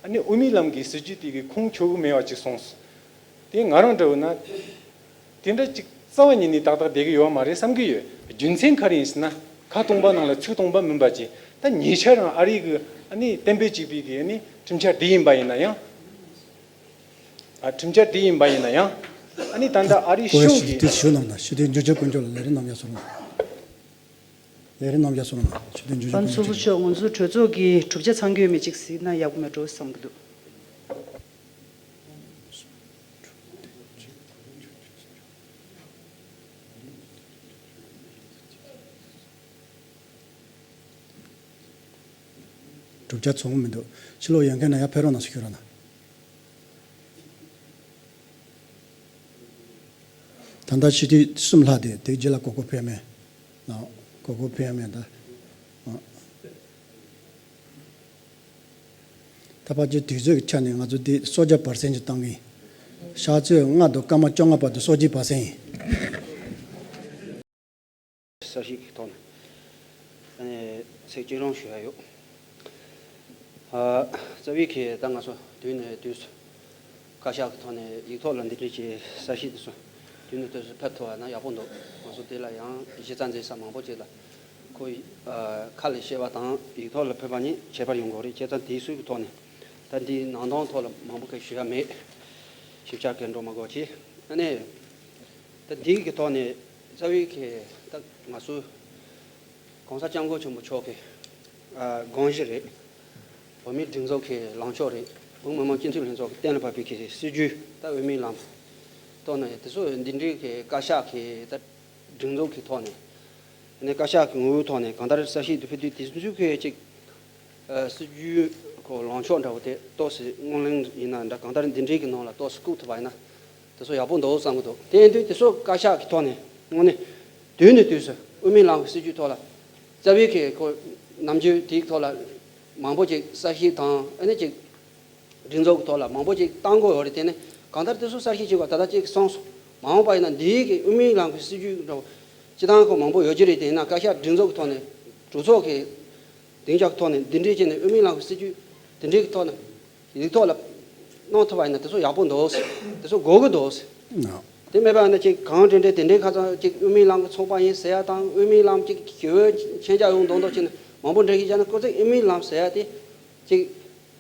ཨ་ནི་དབུ་མའི་ལམ་གྱི་སྲིད་ཇུས་དེ་གི་ཁུངས་འཁྱོལ་གི་མེད་པ་ཅིག་སོང་སོང་། དེ་ང་རང་འདྲ་བོ་ན། དེ་འདྲ་ཅིག་རྩ་བ་ཉིད་ནས་ཏག་ཏག་བསྡད་ཀྱི་ཡོད་མ་རེད་བསམ་གྱི་ཡོད། རྒྱུ་མཚན་ག་རེ་ཡིན་ཟེར་ན། ཁ་སྟོང་པ་ནང་ལ་ཚིག་སྟོང་པ་མིན་པ་ཅིག་ད་ཉེ་ཆར་རང་ཨ་རི་གི་ཨ་ནི་གཏན་འབེབས་བྱས་པའི་གི་ཨ་ནི་ཁྲིམས་འཆར་དེ་ཡིན་པ་ཡིན་ན་ཡང་། ཨ་ཁྲིམས་འཆར་དེ་ཡིན་པ་ཡིན་ན་ཡང་། ཨ་ནི་ད་ལྟ་ཨ་རི་གོ་ཡ་གཞུང་ཞིག་གིས། དེ་ཞུ་གནང་ན། ཞུ་དེ་འཇུ་ཆ་དཀོན་མཆོག་ལ་ལས་རིམ་རྣམ་གཞག་སོང་ན། ལས་རིམ་རྣམ་གཞག་སོང་ན། ཞུ་དེ་འཇུ་ཆ་དཀོན་མཆོག་ཚོགས་གཙོ་མཆོག་ང་ཚོ་གྲོས་ཚོགས་ཀྱི་གྲུབ་ཆ་ཚང་གི་ཡོད་མེད་ཅིག་གཟིགས་ན་ཡག་པོ་མེད་འགྲོ་བསམ་གྱི་འདུག་གྲུབ་ཆ་བྱུང་མི་འདུག་ཕྱི་ལོགས་ཡོད་མཁན་ན་ཡར་ཕེབས་རོགས་གནང་ཞུ་རོགས་གནང་། ད་ལྟ་ཕྱི་དུས་གསུམ་ལྷག་དེ་དེའི་རྗེས་ལ་གོ་སྐབས་ཕེབས་མེད། ན་གོ་སྐབས་ཕེབས་མེད་ད། ད་ཕལ་ཆེར་དུས་ཚོད་ཀྱི་ཆ་ནས་ང་ཚོ་འདི་སོ་བརྒྱ་པར་སེན་ཅིག་བཏང་གི་ཡིན། ཤར་ཚོད་ལྔ་དང་སྐར་མ་བཅོ་ལྔ་བར་དུ་སོ་བརྒྱད་པར་སེན་ཡིན། གསལ་བཤད་ཀྱི་ཐོག་ནས་ཚིག་གཅིག་ལོངས་ཞུ་ཡ་ཡོད། རྩ་བའི་གི་ད་ང་ཚོ་དུས་ནས་དུས་སུ་བཀའ་ཤག་གི་ཐོག་ནས་ཡིག་ཐོག་ལ་འདི་འདྲའི་གི་གསལ་བཤད་དེ་ཚོ་དུས་ནས་དུས་སུ་ཕེབས་ཐུབ་པ་ན་ཡག་པོ་འདུག་ང་ཚོ་དེ་ལ་ཡང་གཞི་རྩ་འཛིན་ས་མང་པོ་ཅིག་ལ་ཁོ་ཁ་ལ་བཤད་པ་དང་ཡིག་ཐོག་ལ་ཕེབས་པ་གཉིས་ཁྱད་པར་ཡོང་གི་རེད། བྱས་ཙང་དེའི་སུའི་གི་ཐོག་ནས་ད་འདིའི་ནང་དོན་ཐོག་ལ་མང་པོ་གི་ཞུ་ཡ་མེད། ཞིབ་ཆ་གི་འགྲོ་མ་དགོས་ཀྱི་ཨ་ནི། ད་འདི་གི་ཐོག་ནས་རྩ་བའི་གི་ད་ང་ཚོ་༸གོང་ས་༸སྐྱབས་མགོན་ཆེན་པོ་མཆོག་གི་ཨ་དགོངས་གཞི་རེད། བོད་མིའི་སྒྲིག་འཛུགས་ཀྱི་ལངས་ཕྱོགས་རེད། བོད་མི་མང་སྤྱི་འཐུས་ལྷན་ཚོགས་ཀྱི་གཏན་ལ་ཕབ་པའི་གི་སྲིད་ཇུས་ད་དབུ་མའི་ལམ་ཐོག་ནས་དེ་ཚོ་འདི་འདྲའི་གི་བཀའ་ཤག་གི་ད་སྒྲིག་འཛུགས་ཀྱི་ཐོག་ནས་ནས་བཀའ་ཤག་གི་ངོ་བོའི་ཐོག་ནས་གང་ལྟར་གསལ་བཤད་དུ་ཕེབས་དུས་དེ་ཚོའི་གི་ཅིག་སྲིད་ཇུས་ཁོ་ལངས་ཕྱོགས་འདྲ་བོ་དེ་ཏོག་ཙམ་སྔོན་གླེང་ཡིན་ན་འདྲ། གང་ལྟར་འདི་འདྲའི་གི་ནང་ལ་ཏོག་ཙམ་བཀུག་ཐུབ་པ་ཡིན་ན་དེ་ཚོ་ཡག་པོ་འདུག་བསམ་གི་འདུག་དེ་ཡིན་དུས་དེ་ཚོ་བཀའ་ཤག་གི་ཐོག་ནས་དངོས་གནས་དུས་ནས་དུས་སུ་དབུ་མའི་ལམ་གྱི་སྲིད་ཇུས་ཐོག་ལ་རྩ་བའི་གི་ཁོ་ནམ་རྒྱུན་དེའི་ཐོག་ལ་མང་པོ་ཅིག་གསལ་བཤད་དང་ཨ་ནི་ཅིག་སྒྲིག་འཛུགས་ཀྱི་ཐོག་ལ་མང་པོ་ཅིག་བཏང་དགོས་ཡོད་རེད། དེ་ནི་གང་ལྟར་དེ་ཚོ་གསལ་བཤད་བྱེད་དགོས། ད་ལྟ་ཅིག་སོང་སོང་མ་འོངས་པ་ཡིན་ན་འདིའི་གི་དབུ་མའི་ལམ་གྱི་སྲིད་ཇུས་འདྲ་བོ་སྤྱི་བཏང་ཁོ་མང་པོ་ཡོད་ཀྱི་རེད། དེ་ཡིན་ན་བཀའ་ཤག་སྒྲིག་འཛུགས་ཀྱི་ཐོག་ནས་གྲོས་ཚོགས་ཀྱི་སྡིངས་ཆ་གི་ཐོག་ནས་འདི་འདྲའི་བྱས་ནས་དབུ་མའི་ལམ་གྱི་སྲིད་ཇུས་འདི་འདྲའི་གི་ཐོག་ནས་ཡིག་ཐོག་ལ་གནང་ཐུབ་པ་ཡིན་ན་དེ་ཚོ་ཡག་པོ་འདུག་དེ་ཚོ་དགོས་ཀྱི་འདུག་དེ་མེད་པ་ཡིན་ན་ཅིག་གང་འདྲ་འདྲ་དེ་འདྲའི་ཁ་སང་ཅིག་དབུ་མའི་ལམ་གྱི་ཚོགས་པ་ཡིན་ཟེར་ཡ་དང་དབུ་མའི་ལམ་ཅིག་ཞི་བའི་མཆན་རྒྱག་ཡོང་མདོག་མདོག་བྱས་ནས་མང་པོ་འགྲེལ་བཤད་བྱས་ན་ཁོ་ཚོས་དབུ་མའི་ལམ་ཟེར་ཡ་དེ་ཅིག་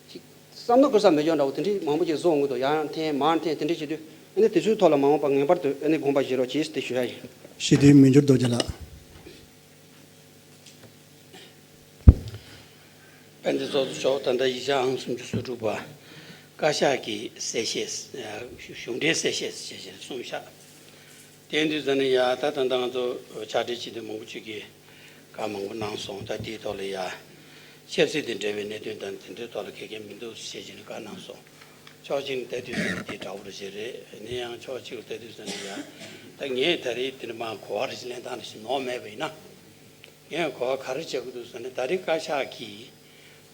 ཅིག་བསམ་བློ་འཁོར་ས་མེད་ཀྱང་འདྲ་བོ་དེ་འདྲའི་མང་པོ་ཅིག་བཟོ་འོང་གི་འདུག་ཡང་འཐེན་མར་འཐེན་དེ་འདྲ་བྱེད་དུས་ཨ་ནི་དེ་ཚོའི་ཐོག་ལ་མ་འོངས་པ་ངེས་པར་དུ་ཨ་ནི་དགོངས་པ་བཞེས་རོགས་གྱིས་ཏེ་ཞུ་ཡ་ཡིན། ཞི་བདེའི་མི་འགྱུར་རྡོ་རྗེ་ལགས། དཔལ་ལྡན་ཚོགས་གཙོ་མཆོག་ད་ལྟ་ཡིག་ཆ་ཨང་སུམ་ཅུ་སོ་དྲུག་པ་བཀའ་ཤག་གི་གསལ་བཤད་གཞུང་འབྲེལ་གསལ་བཤད་ཞེས་གསུངས་ཤག་དེ་ཡིན་དུས་ཙ་ན་ཡ་ད་ད་ལྟ་ང་ཚོ་ཕྱག་སྦྲེལ་བྱེད་དུས་མང་པོ་ཅིག་གིས་བཀའ་མང་པོ་གནང་སོང་། ད་དེའི་ཐོག་ལ་ཡ་ཆབ་སྲིད་དང་འབྲེལ་བའི་གནད་དོན་དང་དེ་འདྲའི་ཐོག་ལ་གལ་འགངས་མི་འདུག་ཞེས་བྱས་ནས་བཀའ་གནང་སོང་། ཕྱོགས་གཅིག་ནས་ལྟ་དུས་ཙ་ན་དེ་འདྲ་བོ་རེད་ཞེས་རེད། ཡིན་ན་ཡང་ཕྱོགས་གཅིག་ལ་ལྟ་དུས་ཙ་ན་ཡ་ད་ངས་ད་རེས་དེ་འདྲ་མ་གོ་བ་རེ་ཞིག་ལེན་སྟངས་རེ་ཞིག་ནོར་མེད་པ་ཡིན་ན། ངས་གོ་བ་ག་རེ་བྱེད་དགོས་འདུག་ཟེར་ན་ད་རེས་བཀའ་ཤག་གིས་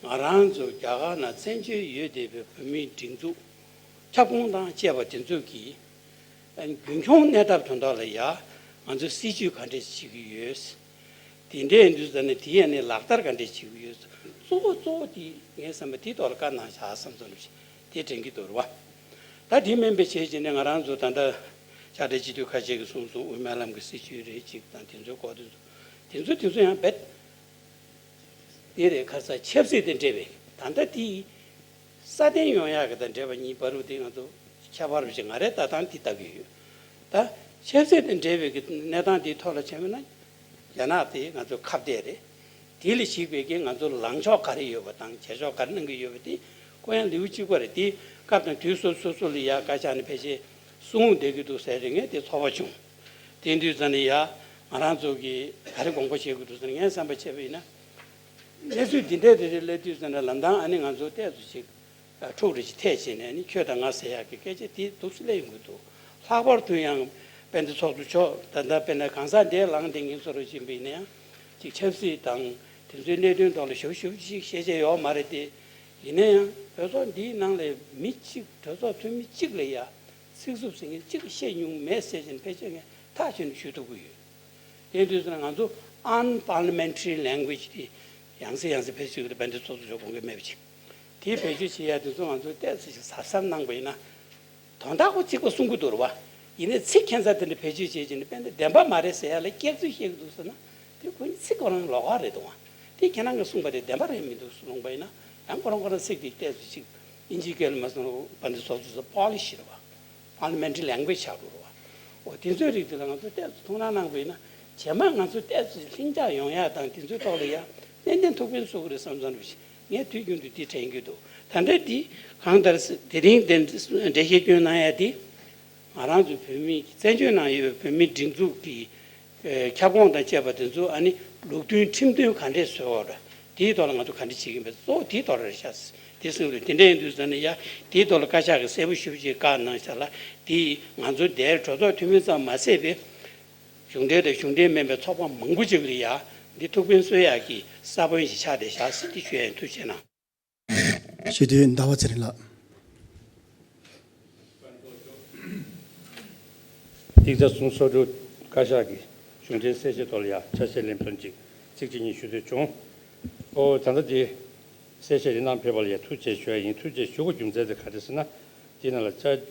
ང་རང་ཚོ་རྒྱ་གར་ནང་བཙན་བྱོལ་ཡོད་བསྡད་པའི་བོད་མིའི་སྒྲིག་འཛུགས་ཁྱབ་ཁོངས་དང་བཅས་པ་དེ་ཚོ་གི་རྒྱུན་འཁྱོངས་གནས་ཐབས་དོན་དག་ལ་ཡ་ང་ཚོས་སྲིད་ཇུས་ག་འདྲས་བྱེད་ཀྱི་ཡོད། དེ་འདྲས་ཡིན་དུས་ཙ་ན་དེ་ཡ་ནས་ལག་བསྟར་ག་འདྲས་བྱེད་ཀྱི་ཡོད། གཙོ་བོ་གཙོ་བོ་དེ་ངའི་བསམ་པ་དེ་ཐོག་ལ་བཀའ་གནང་བཞག་བསམ་ཚུལ་ཞིག་དེ་དྲན་གྱི་འདུག་རེད་བ། ད་དེ་མིན་པའི་ཆེད་ཅིག་ནས་ང་རང་ཚོ་ད་ལྟ་ཕྱག་སྦྲེལ་སྤྱི་འཐུས་ཁ་ཤས་ཀྱིས་གསུངས་སོང་། དབུ་མའི་ལམ་གྱི་སྲིད་ཇུས་རེད་ཅིག་དང་དེ་ཚོའི་སྐོར་དེ་ཚོ་དེ་ཚོ་དེ་ཚོ་ཡང་རྦད་དེ་རེད། ཁ་ས་ཆབ་སྲིད་དང་འབྲེལ་བའི་ད་ལྟ་དེ་སྲ་བརྟན་ཡོང་ཡག་གི་དང་འབྲེལ་བ་གཉིས་བར་དུ་དེ་ང་ཚོ་ཁྱད་པར་ཞིག་ང་རའི་ལྟ་སྟངས་དེ་ལྟ་གི་ཡོད། ད་ཆབ་སྲིད་དང་འབྲེལ་བའི་གི་གནས་སྟངས་དེའི་ཐོག་ལ་བྱས་པ་ན། རྒྱ་ནག་དེ་ང་ཚོའི་ཁ་གཏད་རེད། དེ་ལ་གཞིགས་པའི་གི་ང་ཚོ་ལངས་ཕྱོགས་ག་རེ་ཡོད་པ་དང་བྱེད་ཕྱོགས་ག་རེ་གནང་གི་ཡོད་པ་དེ་ཁོ་ཡང་ལེའུ་གཅིག་པ་རེད། དེ་སྐབས་དང་དུས་སོ་སོ་སོ་ལ་ཡ་བཀའ་ཤག་ནས་ཕལ་ཆེར་གསུངས་བསྡད་ཀྱི་འདུག་ཟེར་རེད། ངས་དེ་ཚོར་བ་བྱུང་། དེ་དུས་ཙ་ན་ཡ་ང་རང་ཚོ་གི་ག་རེ་དགོངས་པ་བཞེས་དགོས་འདུག་ཟེར་ན། ངས་བསམ་པ་བྱས་པ་ཡིན་ན་གནས་ཚུལ་འདི་འདྲ་རེ་རེ་སླེབས་དུས་ཙ་ན་ལམ་སང་ཨ་ནི་ང་ཚོ་ཏོག་ཙམ་ཅིག་ཕྲུག་རེ་ཅིག་ཐད་བྱས་ནས་ནི་ཁྱོད་དང་ང་ཟེར་ཡག་གི་སྐད་ཆ་དེ་འདུག་སེ་སླེབས་ཡོང་གི་འདུག་ལྷག་པར་དུ་ཡང་དཔལ་ལྡན་ཚོགས་གཙོ་མཆོག་ད་ལྟ་དཔེར་ན་གང་ཟག་འདས་ལངས་བསྡད་མཁན་ཚོ་རུ་ཕྱིན་པ་ཡིན་ན་ཡང་ཅིག་ཆབ་སྲིད་དང་དེ་ཚོའི་གནད་དོན་ཐོག་ལ་ཞུ་ཞུ་ཅིག་ཤེས་བྱ་ཡོད་མ་རེད་དེ། ཡིན་ན་ཡང་གྲོས་ཚོགས་འདིའི་ནང་ལ་མི་གཅིག་གྲོས་ཚོགས་འཐུས་མི་གཅིག་ལ་ཡ་ཚིག་རྩུབ་ཟེར་མཁན་གཅིག་བཤད་མྱོང་མེད་ཟེར་བཞིན་ཕལ་ཆེར་ངས་ཐག་ཆོད་ནས་ཞུ་ཐུབ་ཀྱི་ཡོད། དེ་དུས་ཙམ་ང་ཚོ་unparliamentary language དེ་ཡང་སེ་ཡང་སེ་བེད་སྤྱོད་ཀྱི་དཔལ་ལྡན་ཚོགས་གཙོ་མཆོག་དགོངས་འགལ་མེད་པ་ཅིག་དེ་བེད་སྤྱོད་བྱེད་ཡ་དེ་ཚོ་ང་ཚོ་ཏོག་ཙམ་ཞིག་གཟབ་གཟབ་གནང་པ་ཡིན་ན། དོན་དག་ཁོ་གཅིག་པ་གསུང་གི་འདུག་རེད་བ། ཡིན་ནའི་ཚིག་ཁྱད་མཚར་དེ་འདྲ་བེད་སྤྱོད་བྱེད་ཀྱི་ནི་དཔེ་འདི་བདེན་པ་མ་རེད་ཟེར་ཡ་ལ་སྐྱག་རྫུན་བཤད་ཀྱི་འདུག་ཟེར་ན། དེ་ཁོ་གཉིས་ཚིག་ཁོ་རང་ལོགས་ཀ་རེད་འདུག་བ། དེ་ཁྱེད་རང་གིས་གསུངས་པ་དེ་བདེན་པ་རེད་མི་འདུག་གསུངས་པ་ཡིན་ན། ཡང་ཁོ་རང་ཁོ་རང་ཚིག་དེ་ཏོག་ཙམ་ཅིག་ཨིན་ཇིའི་སྐད་ལ་མ་སོང་ན་དཔལ་ལྡན་ཚོགས་གཙོ་ཚོ་པོ་ལི་ཤི་རེད་བ། Parliamentary language ཆགས་འགྲོ་རེད་བ། འོ་དེ་ཚོའི་རིགས་དེ་ལ་ང་ཚོ་ཏོག་ཙམ་ཐུགས་སྣང་གནང་དགོས་ཡིན་ན། རྗེས་མ་ང་ཚོ་ཏོག་ཙམ་ལྷིང་འཇགས་ཡོང་ཡ་དང་དེ་ཚོའི་ཐོག་ལ་ཡ་ཏན་ཏན་ཐུགས་ཕན་གསོས་ཀྱི་རེད་བསམ་བསམ་རེད། ངས་དུས་རྒྱུན་དུ་འདི་དྲན་གྱི་འདུག་ད་ལྟ་འདི་གང་ལྟར་དེ་རིང་འདི་འགྲེལ་བཤད་སྐྱོན་གནང་ཡ་དེ། ང་རང་ཚོ་བོད་མི་བཙན་བྱོལ་ནང་ཡོད་པའི་བོད་མི་སྒྲིག་འཛུགས་ཀྱི་ཨེ་ཁྱབ་ཁོངས་དང་བཅས་པ་དེ་ཚོ་ཨ་ནི་ལུགས་མཐུན་ཁྲིམས་མཐུན་ག་འདྲས་བཟོས་ཡོད་རེད། དེའི་ཐོག་ལ་ང་ཚོ་ག་འདྲ་བྱེད་ཀྱི་ཡིན་པ་གཙོ་བོ་དེའི་ཐོག་ལ་རེད་ཤག་དེ་གསུངས་རེད། དེ་འདྲ་ཡིན་དུས་ཙང་ནས་ཡ་དེའི་ཐོག་ལ་བཀའ་ཤག་གིས་གསལ་པོ་ཞེ་པོ་ཅིག་བཀའ་གནང་ཤག་ལ། དེ་ང་ཚོ་འདིར་གྲོས་ཚོགས་འཐུས་མི་ཙམ་མ་ཟད་པའི་གཞུང་འབྲེལ་དང་གཞུང་འབྲེལ་མིན་པའི་ཚོགས་པ་མང་པོ་ཅིག་ལ་ཡ་འདི་ཐུགས་ཕན་གསོས་ཡག་གི་ས་བོན་ཞིག་ཆགས་བསྡད་ཤག་ཟེར་འདི་ཞུ་ཡ་ཡིན། ཐུགས་རྗེ་གནང་། སྤྱི་འཐུས་ཟླ་བ་ཚེ་རིང་ལགས། ཡིག་ཆ་སུམ་ཅུ་སོ་དྲུག་བཀའ་ཤག་གི་གཞུང་འབྲེལ་གསལ་བཤད་ཐོག་ལ་ཡང་ཆ་ཤས་ལེན་ཕན་ཅིག་ཚིག་གཅིག་གཉིས་ཞུ་འདོད་བྱུང་། ཨོ་ད་ལྟ་འདི་གསལ་བཤད་འདི་གནང་ཕེབས་པ་ལ་ཡང་ཐུགས་རྗེ་ཆེ་ཞུ་ཡ་ཡིན། ཐུགས་རྗེ་ཆེ་ཞུ་དགོས་རྒྱུ་མཚན་དེ་ག་རེ་ཟེར་ན། འདི་ནང་ལ་བཅའ་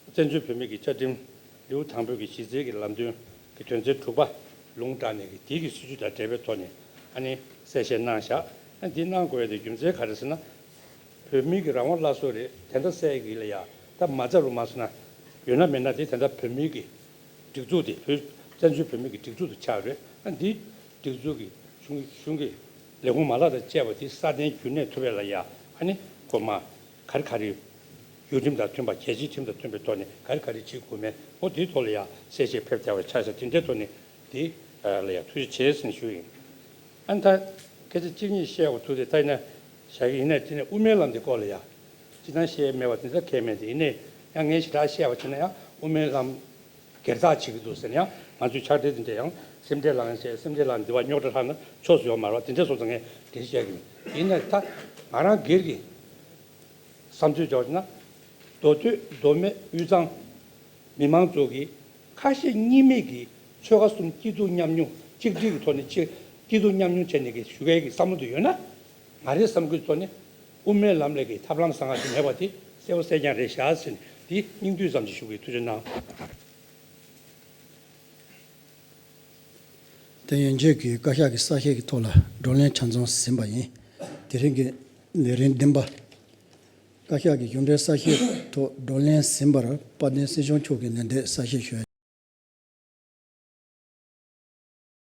བཙན་བྱོལ་བོད་མི་གི་བཅའ་ཁྲིམས་ལེའུ་དང་པོའི་གི་གཞི་རྩའི་གི་ལམ་སྟོན་གི་དོན་ཚན་དྲུག་པ་ལུང་དྲངས་ནས་གི་དེའི་གི་སྲིད་བྱུས་དང་འབྲེལ་བའི་ཐོག་ནས་ཨ་ནི་གསལ་བཤད་གནང་བཞག་ཨ་འདི་གནང་དགོས་ཡ་དེ་རྒྱུ་མཚན་ག་རེ་ཟེར་ན། བོད་མི་གི་རང་དབང་སླར་གསོ་རེད་དེ་འདྲ་གསལ་གི་ལ་ཡ་ད་མ་རྩ་རུ་མ་སོང་ན་ཡོད་ན་མེད་ན་དེ་དེ་འདྲ་བོད་མི་གི་སྒྲིག་འཛུགས་དེ་བོད་བཙན་བྱོལ་བོད་མི་གི་སྒྲིག་འཛུགས་དེ་ཆགས་རེད། ཨ་འདི་སྒྲིག་འཛུགས་གི་གཞུང་གཞུང་གི་ལས་ཁུངས་མ་ལག་དང་བཅས་པ་དེ་སྲ་བརྟན་རྒྱུན་གནས་ཐུབ་པའི་ལ་ཡ་ཨ་ནི་སྒོ་མ་ག་རེ་ག་རེ་ཡུལ་ཁྲིམས་དང་མཐུན་པ་རྒྱལ་སྤྱིའི་ཁྲིམས་དང་མཐུན་པའི་ཐོག་ནས་ག་རེ་ག་རེ་བྱེད་དགོས་མེད་འོ་དེའི་ཐོག་ལ་ཡ་གསལ་བཤད་ཕེབས་བསྡད་པ་ཆགས་ཤག་དེ་འདྲའི་ཐོག་ནས་དེ་ལ་ཡ་ཐུགས་རྗེ་ཆེ་ཟེར་ནས་ཞུ་ཡིན། ཨ་ནི་ད་སྐད་ཆ་གཅིག་གཉིས་བཤད་དགོས་ཐུག་དེ་ད་ཡིན་ན་བཞག་གི་ཡིན་ནའི་དེ་ནས་དབུ་མའི་ལམ་དེ་སྐོར་ལ་ཡ་སྤྱི་བཏང་བཤད་མེད་པ་དེ་འདྲ་གལ་མེད་དེ་ཡིན་ནའི་ཡང་ངས་ཞེ་དྲག་བཤད་པ་བྱས་ན་ཡང་དབུ་མའི་ལམ་སྒེར་བདག་བྱེད་ཀྱི་འདུག་ཟེར་ན་ཡང་ང་ཚོའི་ཕྱག་སྦྲེལ་དེ་འདྲ་ཡང་སེམས་ཁྲལ་ལངས་བྱས་སེམས་ཁྲལ་ལངས་འདི་བ་རྙོག་དྲ་ལྷག་ན་ཆོག་སུ་ཡོད་མ་རེད་བ། དེ་འདྲ་སོང་ཙང་ངས་དེ་བཤད་ཀྱི་མེད། ཡིན་ནའི་ད་ང་རང་སྒེར་གྱི་བསམ་ཚུལ་འཇོག་ན་མདོ་སྟོད་མདོ་སྨད་དབུས་གཙང་མི་མང་ཚོ་གི་ཁ་ཞེ་གཉིས་མེད་ཀྱི་ཆོལ་ཁ་གསུམ་སྐྱིད་སྡུག་མཉམ་མྱོང་གཅིག་སྒྲིལ་གྱི་ཐོག་ནས་གཅིག་སྐྱིད་སྡུག་མཉམ་མྱོང་བྱས་ནས་ཀྱི་ཞུ་མཁན་གྱི་བསམ་བློ་དེ་ཡོད་ན། ང་རའི་བསམ་ཚུལ་ཐོག་ནས་དབུ་མའི་ལམ་ལས་ཀྱི་ཐབས་ལམ་བཟང་ང་ཞིག་མེད་པ་དེ་གསལ་པོ་གསལ་རྐྱང་རེད་ཤག་ཟེར་ནས་དེ་སྙིང་བསྡུས་ཙམ་ཞིག་ཞུ་གི་ཐུགས་རྗེ་གནང་། དེ་ཡན་ཆད་ཀྱི་བཀའ་ཤག་གི་གསལ་བཤད་ཀྱི་ཐོག་ལ་བགྲོ་གླེང་ཆ་ཚང་ཟིན་པ་ཡིན། དེ་རིང་གི་ལས་རིམ་བདུན་པ། བཀའ་ཤག་གི་གཞུང་འབྲེལ་གསལ་བཤད་ཐོག་བགྲོ་གླེང་ཟིན་པར་དཔལ་ལྡན་སྲིད་སྐྱོང་མཆོག་གིས་ལན་འདེབས་གསལ་བཤད་ཞུ།